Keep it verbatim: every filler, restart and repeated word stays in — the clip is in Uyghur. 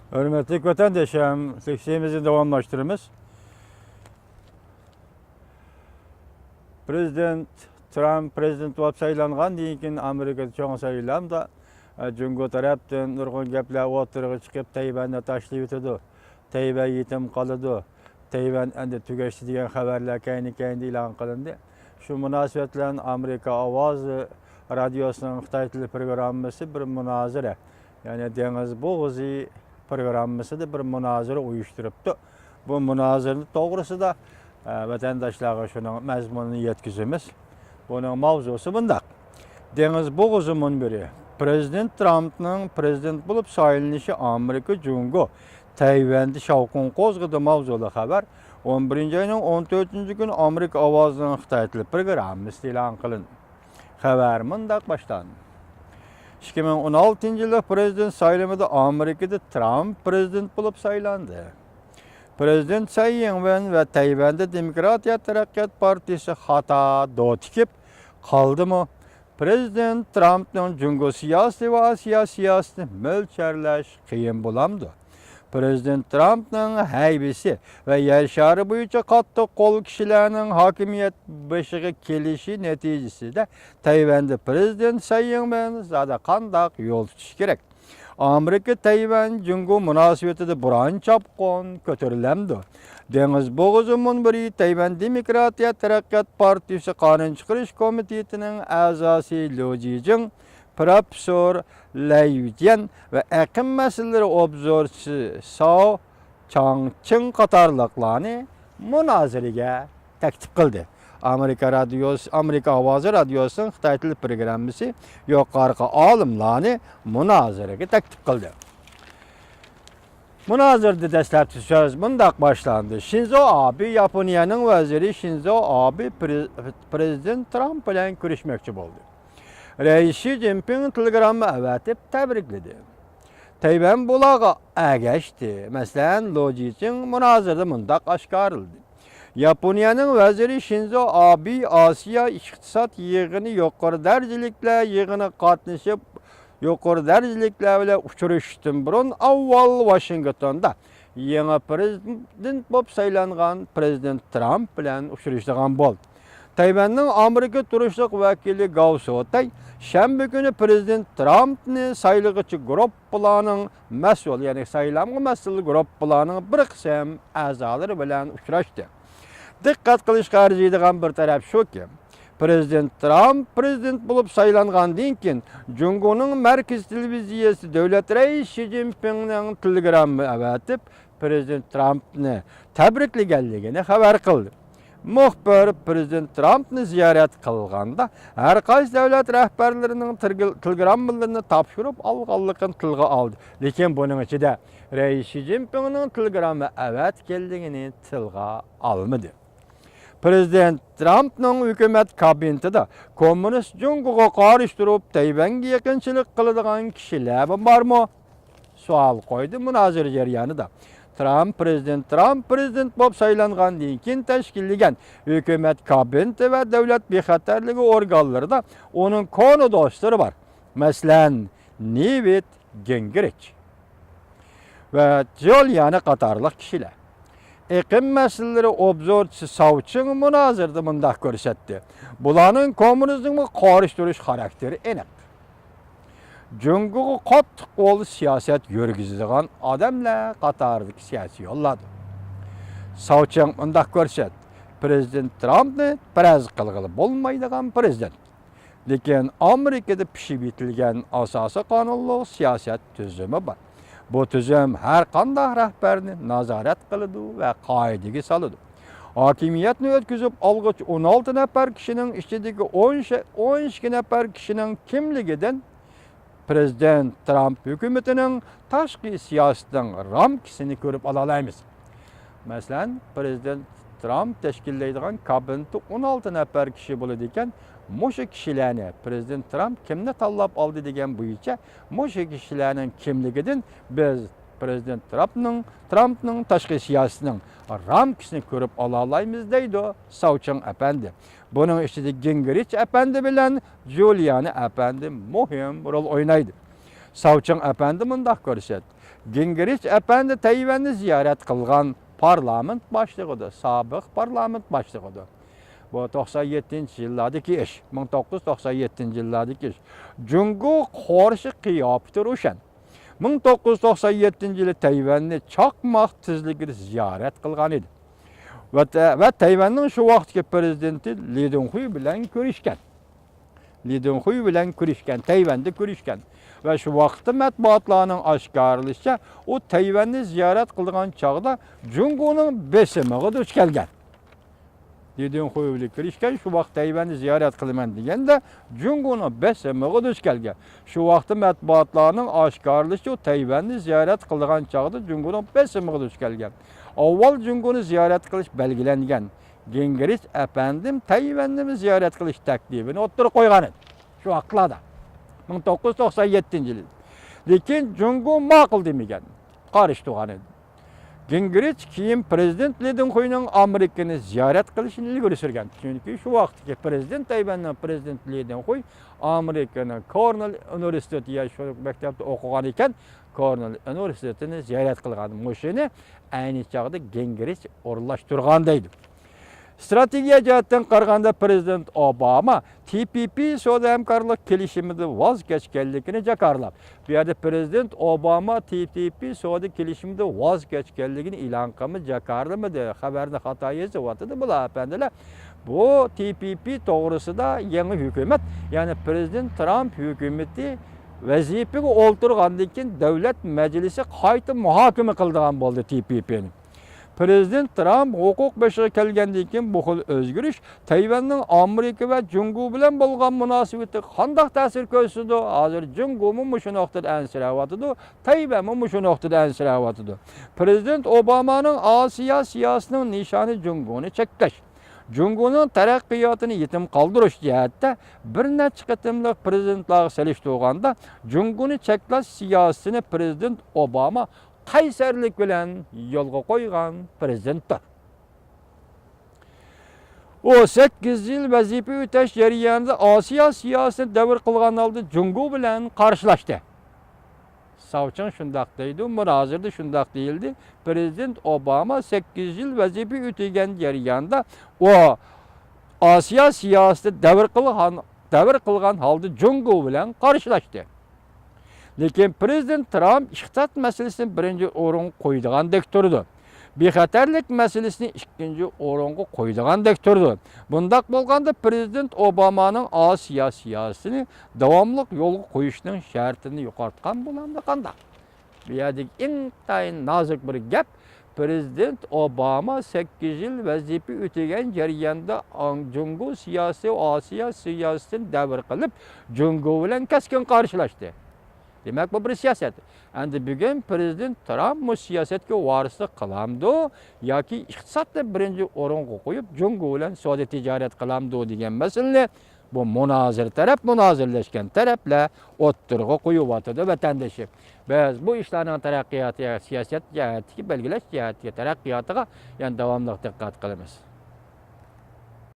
ھۆرمەتلىك ۋەتەنداشلىرىم، لېكسىيەمىزنى داۋاملاشتۇرىمىز. پرېزىدېنت ترامپ پرېزىدېنت بولۇپ سايلانغاندىن كېيىن ئامېرىكىدا چوڭ سايلامدا، ئە، جۇڭگو تەرەپتىن نۇرغۇن گەپلەر ئوتتۇرىغا چىقىپ، تەيۋەننى تاشلىۋېتىدۇ، تەيۋەن يېتىم قالىدۇ، تەيۋەن ئەمدى تۈگەشتى دېگەن خەۋەرلەر كەينى-كەينىدە ئېلان قىلىندى. شۇ مۇناسىۋەت بىلەن ئامېرىكا ئاۋازى رادىيوسىنىڭ خىتاي تىلى پروگراممىسى بىر مۇنازىرە، يەنى دېڭىز بوغۇزى پروگراممىسىدا بىر مۇنازىرە ئۇيۇشتۇرۇپتۇ. بۇ مۇنازىرە توغرىسىدا، ئە، ۋەتەنداشلارغا شۇنىڭ مەزمۇنىنى يەتكۈزىمىز. بۇنىڭ ماۋزۇسى مۇنداق. دېڭىز بوغۇزى مۇنبىرى. پرېزىدېنت ترامپنىڭ پرېزىدېنت بولۇپ سايلىنىشى ئامېرىكا، جۇڭگو، تەيۋەندە شاۋقۇن قوزغىدى ماۋزۇلۇق خەۋەر ئون بىرىنچى ئاينىڭ ئون تۆتىنچى كۈنى ئامېرىكا ئاۋازىنىڭ خىتاي تىلى پروگراممىسىدا ئېلان قىلىندى. خەۋەر مۇنداق باشلاندى. ئىككى مىڭ ئون ئالتىنچى يىللىق پرېزىدېنت سايلىمىدا ئامېرىكىدا ترامپ پرېزىدېنت بولۇپ سايلاندى. پرېزىدېنت سەي يىڭۋېن ۋە تەيۋەندە دېموكراتىيە تەرەققىيات پارتىيىسى خاتا دو تىكىپ قالدىمۇ؟ پرېزىدېنت ترامپنىڭ جۇڭگو سىياسىتى ۋە ئاسىيا سىياسىتىنى مۆلچەرلەش قىيىن بولامدۇ؟ پرېزىدېنت ترامپنىڭ ھەيۋىسى ۋە يەر شارى بويىچە قاتتىق قول كىشىلەرنىڭ ھاكىمىيەت بېشىغا كېلىشى نەتىجىسىدە تەيۋەندە پرېزىدېنت سەي يىڭۋېن زادى قانداق يول تۇتۇشى كېرەك؟ ئامېرىكا تەيۋەن جۇڭگو مۇناسىۋىتىدە بوران چاپقۇن كۆتۈرۈلەمدۇ؟ دېڭىز بوغۇزى مۇنبىرى تەيۋەن دېموكراتىيە تەرەققىيات پارتىيىسى قانۇن چىقىرىش كومىتېتىنىڭ ئەزاسى ليۇ جىجىڭ، پروفېسسور لەي يۈجيەن ۋە ئېقىم مەسىلىلىرى ئوبزورچىسى ساۋ چاڭچىڭ قاتارلىقلارنى مۇنازىرىگە تەكلىپ قىلدى. ئامېرىكا رادىيوسى، ئامېرىكا ئاۋازى رادىيوسىنىڭ خىتاي تىلى پروگراممىسى يۇقىرىقى ئالىملارنى مۇنازىرىگە تەكلىپ قىلدى. مۇنازىرىدە دەسلەپكى سۆز مۇنداق باشلاندى. شىنزو ئابې، ياپونىيەنىڭ ۋەزىرى شىنزو ئابې پرې-، پرېزىدېنت ترامپ بىلەن كۆرۈشمەكچى بولدى. رەئىس شى جىنپىڭ تېلېگرامما ئەۋەتىپ تەبرىكلىدى. تەيۋەن بۇلارغا ئەگەشتى. مەسىلەن، لو جىچىڭ مۇنازىرىدە مۇنداق ئاشكارىلىدى. ياپونىيەنىڭ ۋەزىرى شىنزو ئابې ئاسىيا ئىقتىساد يىغىنى يۇقىرى دەرىجىلىكلەر يىغىنىغا قاتنىشىپ، يۇقىرى دەرىجىلىكلەر بىلەن ئۇچرىشىشتىن بۇرۇن ئاۋۋال ۋاشىنگتوندا يېڭى پرېزىدېنت بولۇپ سايلانغان پرېزىدېنت ترامپ بىلەن ئۇچرىشىدىغان بولدى. تەيۋەننىڭ ئامېرىكا تۇرۇشلۇق ۋەكىلى گاۋ سوتەي شەنبە كۈنى پرېزىدېنت ترامپنى سايلىغۇچى گۇرۇپپىلارنىڭ مەسئۇلى، يەنى سايلامغا مەسئۇل گۇرۇپپىلارنىڭ بىر قىسىم ئەزالىرى بىلەن ئۇچراشتى. دىققەت قىلىشقا ئەرزىيدىغان بىر تەرەپ شۇكى، پرېزىدېنت ترامپ پرېزىدېنت بولۇپ سايلانغاندىن كېيىن، جۇڭگونىڭ مەركىزىي تېلېۋىزىيەسى دۆلەت رەئىسى شى جىنپىڭنىڭ تېلېگرامما ئەۋەتىپ، پرېزىدېنت ترامپنى تەبرىكلىگەنلىكىنى خەۋەر قىلدى. مۇخبىر پرېزىدېنت ترامپنى زىيارەت قىلغاندا، ھەر قايسى دۆلەت رەھبەرلىرىنىڭ تېلېگراممىلىرىنى تاپشۇرۇپ ئالغانلىقىنى تىلغا ئالدى. لېكىن بۇنىڭ ئىچىدە رەئىس شى جىنپىڭنىڭ تېلېگرامما ئەۋەتكەنلىكىنى تىلغا ئالمىدى. پرېزىدېنت ترامپنىڭ ھۆكۈمەت كابىنېتىدا كوممۇنىست جۇڭگوغا قارشى تۇرۇپ، تەيۋەنگە يېقىنچىلىق قىلىدىغان كىشىلەرمۇ بارمۇ؟ سوئال قويدى مۇنازىرە جەريانىدا. ترامپ پرېزىدېنت، ترامپ پرېزىدېنت بولۇپ سايلانغاندىن كېيىن تەشكىللىگەن ھۆكۈمەت كابىنېتى ۋە دۆلەت بىخەتەرلىكى ئورگانلىرىدا ئۇنىڭ كونا دوستلىرى بار. مەسىلەن، نيۇت گىنگرىچ ۋە جۇلىيانى قاتارلىق كىشىلەر. ئېقىم مەسىلىلىرى ئوبزورچىسى ساۋ چىڭ مۇنازىرىدە مۇنداق كۆرسەتتى: بۇلارنىڭ كوممۇنىزمغا قارشى تۇرۇش خاراكتېرى ئېنىق. جۇڭگوغا قاتتىق قول سىياسەت يۈرگۈزىدىغان ئادەملەر قاتارىدىكى سىياسىيونلاردۇر. ساۋ چىڭ مۇنداق كۆرسەتتى: پرېزىدېنت ترامپنى پەرەز قىلغىلى بولمايدىغان پرېزىدېنت. لېكىن ئامېرىكىدا پىشىپ يېتىلگەن ئاساسىي قانۇنلۇق سىياسەت تۈزۈمى بار. بۇ تۈزۈم ھەر قانداق رەھبەرنى نازارەت قىلىدۇ ۋە قائىدىگە سالىدۇ. ھاكىمىيەتنى ئۆتكۈزۈپ ئالغۇچى ئون ئالتە نەپەر كىشىنىڭ ئىچىدىكى ئون ئىككى نەپەر كىشىنىڭ كىملىكىدىن پرېزىدېنت ترامپ ھۆكۈمىتىنىڭ تاشقى سىياسىتىنىڭ رامكىسىنى كۆرۈپ ئالالايمىز. مەسىلەن، پرېزىدېنت ترامپ تەشكىللەيدىغان كابىنېتتا ئون ئالتە نەپەر كىشى بولىدىكەن، مۇشۇ كىشىلەرنى، پرېزىدېنت ترامپ كىمنى تاللاپ ئالدى دېگەن بويىچە، مۇشۇ كىشىلەرنىڭ كىملىكىدىن بىز پرېزىدېنت ترامپنىڭ، ترامپنىڭ تاشقى سىياسىتىنىڭ رامكىسىنى كۆرۈپ ئالالايمىز، دەيدۇ ساۋ چىڭ ئەپەندى. بۇنىڭ ئىچىدە گىنگرىچ ئەپەندى بىلەن جۇلىيانى ئەپەندى مۇھىم رول ئوينايدۇ. ساۋچىڭ ئەپەندى مۇنداق كۆرسەت، گىڭگرىچ ئەپەندى تەيۋەننى زىيارەت قىلغان پارلامېنت باشلىقىدۇر، سابىق پارلامېنت باشلىقىدۇر. بۇ توقسان يەتتىنچى يىللاردىكى ئىش، مىڭ توققۇز يۈز توقسان يەتتىنچى يىللاردىكى ئىش. جۇڭگو قارشى قىياپىتى روشەن. مىڭ توققۇز يۈز توقسان يەتتىنچى يىلى تەيۋەننى چاقماق تېزلىكىدە زىيارەت قىلغان ئىدى. ۋە تە-، ۋە تەيۋەننىڭ شۇ ۋاقىتتىكى پرېزىدېنتى لى دېنخۇي بىلەن كۆرۈشكەن. لى دېنخۇي بىلەن كۆرۈشكەن، تەيۋەندە كۆرۈشكەن. ۋە شۇ ۋاقىتتا مەتبۇئاتلارنىڭ ئاشكارىلىشىچە، ئۇ تەيۋەننى زىيارەت قىلىدىغان چاغدا جۇڭگونىڭ بېسىمىغا دۇچ كەلگەن. لى دېنخۇي بىلەن كۆرۈشكەن، شۇ ۋاقىت تەيۋەننى زىيارەت قىلىمەن دېگەندە، جۇڭگونىڭ بېسىمىغا دۇچ كەلگەن. شۇ ۋاقىتتا مەتبۇئاتلارنىڭ ئاشكارىلىشىچە، ئۇ تەيۋەننى زىيارەت قىلىدىغان چاغدا جۇڭگونىڭ بېسىمىغا دۇچ كەلگەن. ئاۋۋال جۇڭگونى زىيارەت قىلىش بەلگىلەنگەن. گىڭگرىچ ئەپەندىم تەيۋەننىمۇ زىيارەت قىلىش تەكلىپىنى ئوتتۇرىغا قويغان ئىدى. شۇ ۋاقىتلاردا. مىڭ توققۇز يۈز توقسان يەتتىنچى يىل. لېكىن جۇڭگو ماقۇل دېمىگەن. قارشى تۇرغان ئىدى. گىڭگرىچ كېيىن پرېزىدېنت لى دېنخۇينىڭ ئامېرىكىنى زىيارەت قىلىشىنى ئىلگىرى سۈرگەن. چۈنكى شۇ ۋاقىتتىكى پرېزىدېنت، تەيۋەننىڭ پرېزىدېنتى لى دېنخۇي ئامېرىكىنىڭ كورنېل ئۇنىۋېرسىتېتى، يا شۇ مەكتەپتە ئوقۇغان ئىكەن، كورنېل ئۇنىۋېرسىتېتىنى زىيارەت قىلغان. مۇشۇنى ئەينى چاغدا گىڭگرىچ ئورۇنلاشتۇرغان دەيدۇ. ئىستراتېگىيە جەھەتتىن قارىغاندا، پرېزىدېنت ئوباما تى پى پى سودا ھەمكارلىق كېلىشىمىدىن ۋاز كەچكەنلىكىنى جاكارلاپ، بۇ يەردە پرېزىدېنت ئوباما تى پى پى سودا كېلىشىمىدىن ۋاز كەچكەنلىكىنى ئېلان قىلمىدى، جاكارلىمىدى، خەۋەرنى خاتا يېزىۋاتىدۇ بۇلار ئەپەندىلەر. بۇ تى پى پى توغرىسىدا يېڭى ھۆكۈمەت، يەنى پرېزىدېنت ترامپ ھۆكۈمىتى ۋەزىپىگە ئولتۇرغاندىن كېيىن دۆلەت مەجلىسى قايتا مۇھاكىمە قىلىدىغان بولدى تى پى پىنى. پرېزىدېنت ترامپ ھوقۇق بېشىغا كەلگەندىن كېيىن بۇ خىل ئۆزگىرىش تەيۋەننىڭ ئامېرىكا ۋە جۇڭگو بىلەن بولغان مۇناسىۋىتىگە قانداق تەسىر كۆرسىتىدۇ؟ ھازىر جۇڭگومۇ مۇشۇ نۇقتىدا ئەنسىرەۋاتىدۇ، تەيۋەنمۇ مۇشۇ نۇقتىدا ئەنسىرەۋاتىدۇ. پرېزىدېنت ئوبامانىڭ ئاسىيا سىياسىتىنىڭ نىشانى جۇڭگونى چەكلەش، جۇڭگونىڭ تەرەققىياتىنى يېتىم قالدۇرۇش جەھەتتە بىر نەچچە قېتىملىق پرېزىدېنتلارغا سېلىشتۇرغاندا، جۇڭگونى چەكلەش سىياسىتىنى پرېزىدېنت ئوباما قەيسەرلىك بىلەن يولغا قويغان پرېزىدېنتتۇر. ئۇ سەككىز يىل ۋەزىپە ئۆتەش جەريانىدا ئاسىيا سىياسىتىنى دەۋر قىلغان ھالدا جۇڭگو بىلەن قارشىلاشتى. ساۋچىڭ شۇنداق دەيدۇ، مۇنازىرىدە شۇنداق دېيىلدى. پرېزىدېنت ئوباما سەككىز يىل ۋەزىپە ئۆتىگەن جەريانىدا ئۇ ئاسىيا سىياسىتىنى دەۋر قىلغان، دەۋر قىلغان ھالدا جۇڭگو بىلەن قارشىلاشتى. لېكىن پرېزىدېنت ترامپ ئىقتىساد مەسىلىسىنى بىرىنچى ئورۇنغا قويىدىغاندەك تۇرىدۇ. بىخەتەرلىك مەسىلىسىنى ئىككىنچى ئورۇنغا قويىدىغاندەك تۇرىدۇ. بۇنداق بولغاندا پرېزىدېنت ئوبامانىڭ ئاسىيا سىياسىتىنى داۋاملىق يولغا قويۇشنىڭ شەرتىنى يوقاتقان بولامدۇ قانداق؟ بۇ يەردىكى ئىنتايىن نازۇك بىر گەپ. پرېزىدېنت ئوباما سەككىز يىل ۋەزىپە ئۆتىگەن جەرياندا ئاڭ-، جۇڭگو سىياسىي، ئاسىيا سىياسىتىنى دەۋر قىلىپ، جۇڭگو بىلەن كەسكىن قارشىلاشتى. دېمەك، بۇ بىر سىياسەت. ئەمدى بۈگۈن پرېزىدېنت ترامپ مۇشۇ سىياسەتكە ۋارىسلىق قىلامدۇ ياكى ئىقتىسادنى بىرىنچى ئورۇنغا قويۇپ، جۇڭگو بىلەن سودا تىجارەت قىلامدۇ دېگەن مەسىلىنى بۇ مۇنازىرە تەرەپ، مۇنازىرىلەشكەن تەرەپلەر ئوتتۇرىغا قويۇۋاتىدۇ، ۋەتەندىشىم. بىز بۇ ئىشلارنىڭ تەرەققىياتى، سىياسەت جەھەتتىكى، بەلگىلەش جەھەتتىكى تەرەققىياتىغا يەنە داۋاملىق دىققەت قىلىمىز.